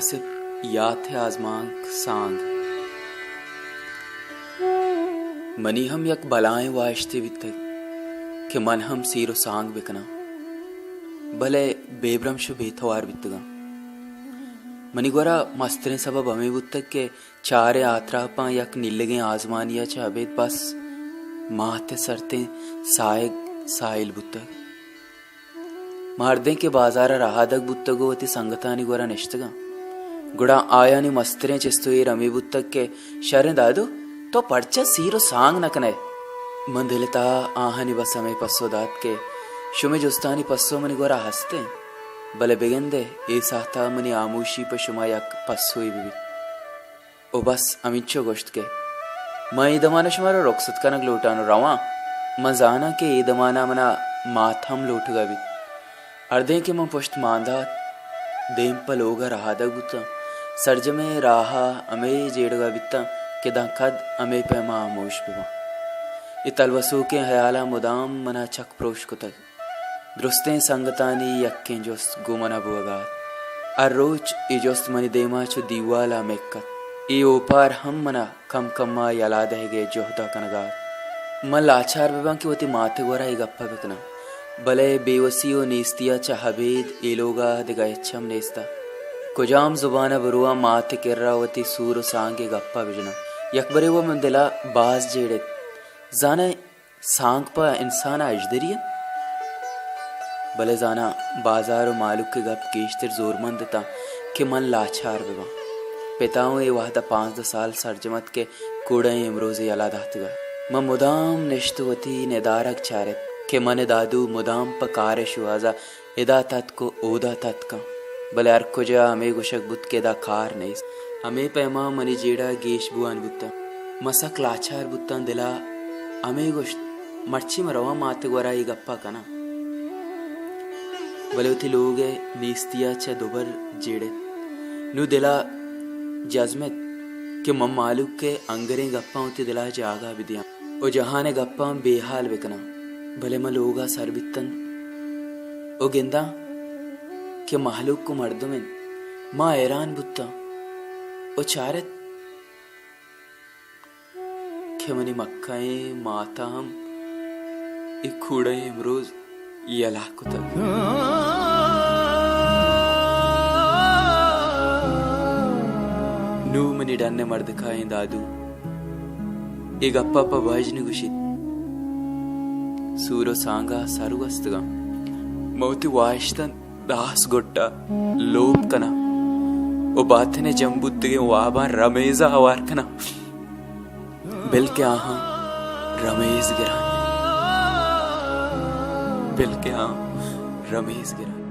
سپ یات ءِ آزمانک سانگ۔ منی ہم یک بلائیں واہشتے بیتگ کہ من ہم سیر و سانگ بکناں، بلے بے برمش و بے توار بیتگاں۔ منی گورا مستریں سبب ہمے بوتگ کہ چاریں آتراپاں یک نیلگیں آزمانی ءَ چہ ابید بس مات ءِ سرتیں ساہگ ساہیل بوتگ۔ ما ہردیں کہ بازار ءَ رہادگ بوتگ و وتی سنگتانی گورا نشتگاں، گڑا آیانی مستریں چست و ایر ہمے بوتگ کہ شریں دادو، تو پرچا سیر و سانگ نہ کنئے؟ من دل ءِ تہا آہانی بس ہمے پسو دات کہ شمے جستانی پسو منی گورا ہست انت، بلے بگندئے اے ساہتا منی ہاموشی پہ شما یک پسوے بہ بیت۔ و بس ہمینچو گوشت کہ من اے دمان ءَ شمارا رخصت کنگ لوٹاں و رواں۔ من زاناں کہ اے دمان ءَ منا مات ہم لوٹگا بیت۔ ہردیں کہ من پشت مان دات، دیم پہ لوگ ءَ رہادگ بوتاں، سرجمیں راہ ءَ ہمے جیڑگا بیتاں کہ داں کد ہمے پیما ہاموش بباں۔ اے تلوسوکیں ہیالاں مدام منا چک پروش کتگ۔ درستیں سنگتانی یکیں جست گوں منا بوگا ات۔ ہر روچ اے جست منی دیما چو دیوالا مک ات۔ اے اوپار ہم منا کم کما یلا دئیگئے جہدا کنگا ات۔ من لاچار بباں کہ وتی مات گورا اے گپا بکناں، بلے بے وسی و نیستیا چہ ابید اے لوگا دگہ ہچ ہم نیستا۔ کجام زبانا برواں مات کرا وتی سور و سانگے گپا بجناں؟ یکبرے و من دلا باز جیڑت۔ زانئے سانگ پہ انسان ءَ اژدری انت، بلے زاناں بازار و مہلوک ءِ گپ گیشتر زورمند اتاں کہ من لاچار بباں۔ پتا اوں اے وہد ءَ پانزدہ سال سرجم ات کہ کوڑئیں امروزے یلہ داتگ ات۔ من مدام نشت و وتی ندارگ چارت کہ من ءِ دادو مدام پہ کار ءِ شوہاز ءَ ادا تتک و اودا تتکاں، بلے ہر کجا ہمے گوشگ بوت کہ ادا کار نیست۔ ہمے پیما منی جیڑہ گیش بوان بوتاں۔ من سک لاچار بوتاں، دلا ہمے گوشت، مرچی من رواں مات گورا اے گپا کناں۔ بلے وتی لوگ ءِ نیستیا چہ دوبر جیڑت۔ نوں دلا جزمت کہ من مہلوک ءِ انگریں گپاں وتی دلا جاگہ بدیاں۔ و جہان ءِ گپاں بے ہال بکناں، بلے من لوگا سر بیتن و گنداں کہ مہلوک و مردم انت۔ ما حیران بوتاں و چارت کہ منی مکہیں ماتا ہم اے کوڑئیں امروز یلہ کتگ۔ نوں منی ڈن ءِ مردکائیں دادو اے گپا پہ بژن گوشیت۔ سور و سانگا سر گوستگاں۔ من وتی واہشتاں داس گٹا لوپ کناں و باتن ءِ جم بوتگیں واباں رمیزا ہوار کناں۔ بلکہ آہاں رمیز گراں۔ بلکہ آہاں رمیز گراں۔